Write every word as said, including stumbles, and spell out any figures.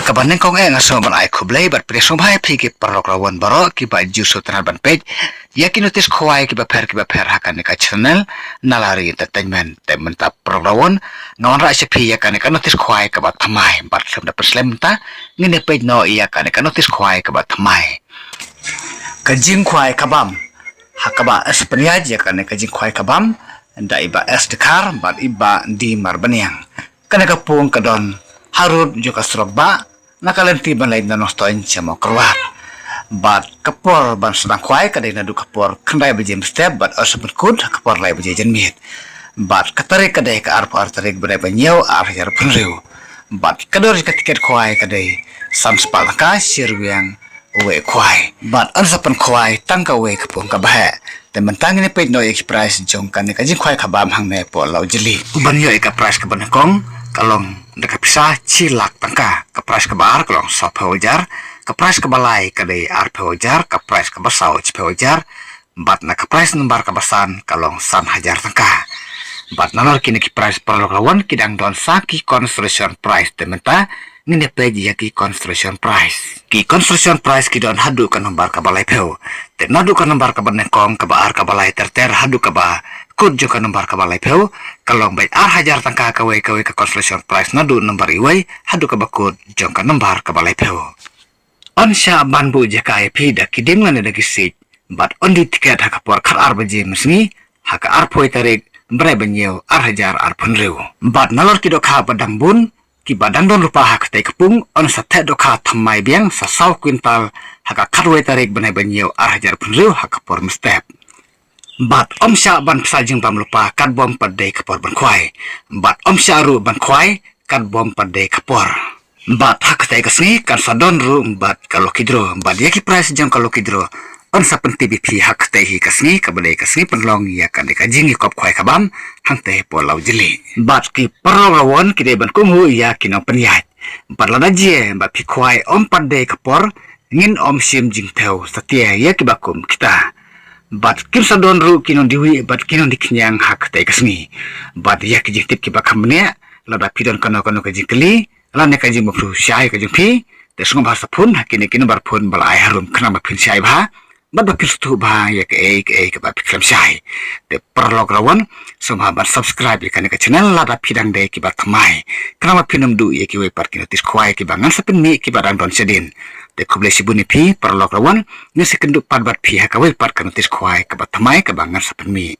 Kaba nyngkong eh nga sngewbha ban ai khublei bad pdiang sngewbha ïa phi ki paralok rawan baroh kiba ju sngewtynnat ban peit ïa ki notice khwai kiba pher kiba pher ha kane ka channel Nalari Entertainment. Te mynta paralok rawan nga wanrah sha phi ïa kane ka notice khwai kaba thymmai bad khlem da pynslem mynta ngin ïa peit noh ïa kane ka notice khwai kaba thymmai. Ka jingkhwai kabam ha kaba es pynïaid ïa kane ka jingkhwai kabam da i Bah S Dkhar bad i Bah D Marbaniang. Kane ka pung ka don harud jong ka surok bah na ka lynti ban leit na Nongstoiñ sha Mawkyrwat. Bad ka por ban sdang khwai ka dei naduh ka por khyndai baje mynstep bad yn sa pynkut ha ka por lai baje janmiet. Bad ka tarik ka dei ka arphew ar tarik bnai ba hynñiew ar hajar arphew hynriew. Bad ka dor jong ka tiket khwai ka dei san spah tyngka shi ryngwiang wei khwai. Bad yn sa pynkhwai tang kawei ka pung kaba heh. Te mynta ngin ïa peit noh ïa ki prize jong kane ka jingkhwai kabam hangne hapoh Lawjli. Ban ïoh ïa ka prize kaba nyngkong ka long da ka pisa shi lak tyngka. Ka prize kaba ar ka long sawphew hajar. Ka prize kaba lai ka dei arphew hajar. Ka prize kaba saw shiphew hajar. Bad na ka prize number kaba san ka long san hajar tyngka. Bad nalor kine ki prize paralok rawan ki dang don sa ki consolation prize. Te mynta ngin ïa peit ïa ki consolation prize. Ki consolation prize ki don haduh ka number kaba laiphew. Te naduh ka number kaba nyngkong, kaba ar, kaba lai ter ter haduh kaba kut jong ka number kaba laiphew ka long beit ar hajar tyngka kawei kawei ka consolation prize naduh number iwei haduh kaba kut jong ka number kaba laiphew. Yn shah ban buh jaka ïa phi da ki dieng lane da ki siej bad yn die tiket ha ka por khatar baje mynsngi ha ka arphew tarik bnai ba hynñiew ar hajar arphew hynriew. Bad nalor ki dohkha ba dang bun kiba dang don lypa ha katei ka pung yn sa theh dohkha thymmai biang sa saw kwintal ha ka khatwei tarik bnai ba hynñiew ar hajar arphew hynriew ha ka por mynstep. Bad ym shah ban pynshah jingbam lypa katba ym pat dei ka por ban khwai. Bad ym shah ruh ban khwai katba ym pat dei ka por. Bad ha katei ka sngi kan sa don ruh bad ka lucky draw. Bad ïa ki prize jong ka lucky draw yn sa pyntip ïa phi ha katei hi ka sngi kaba dei ka sngi pynlong ïa kane ka jingïakop khwai kabam hangtei hapoh Lawjli. Bad ki paralok rawan ki dei ban kohnguh ïa ki nongpynïaid. Bad lada jia ba phi khwai ym pat dei ka por ngin ym shim jingthew satia ïa kiba kum kita. Bad kim sa don ruh ki nongdie wieh bad ki nongdie khñiang ha katei ka sngi. Bad ïa ki jingtip kiba kham bniah lada phi don kano kano ka jingkylli lane ka jingbym sngewthuh shai ka jong phi, te sngewbha sa phone ha kine ki number phone ba la ai harum khnang ba phin shai bha bad ba phin sngewthuh bha ïa kaei kaei kaba phi khlem shai. Te paralok rawan sngewbha ban subscribe ïa kane ka channel lada phi dang dei kiba thymmai khnang ba phin ym duh ïa kiwei pat ki notice khwai kiba ngan sa pynmih kiba dang don shadien. Te khublei shibun ïa phi paralok rawan, ngin sa ïakynduh pat bad phi ha kawei pat ka notice khwai kaba thymmai kaba ngan sa pynmih.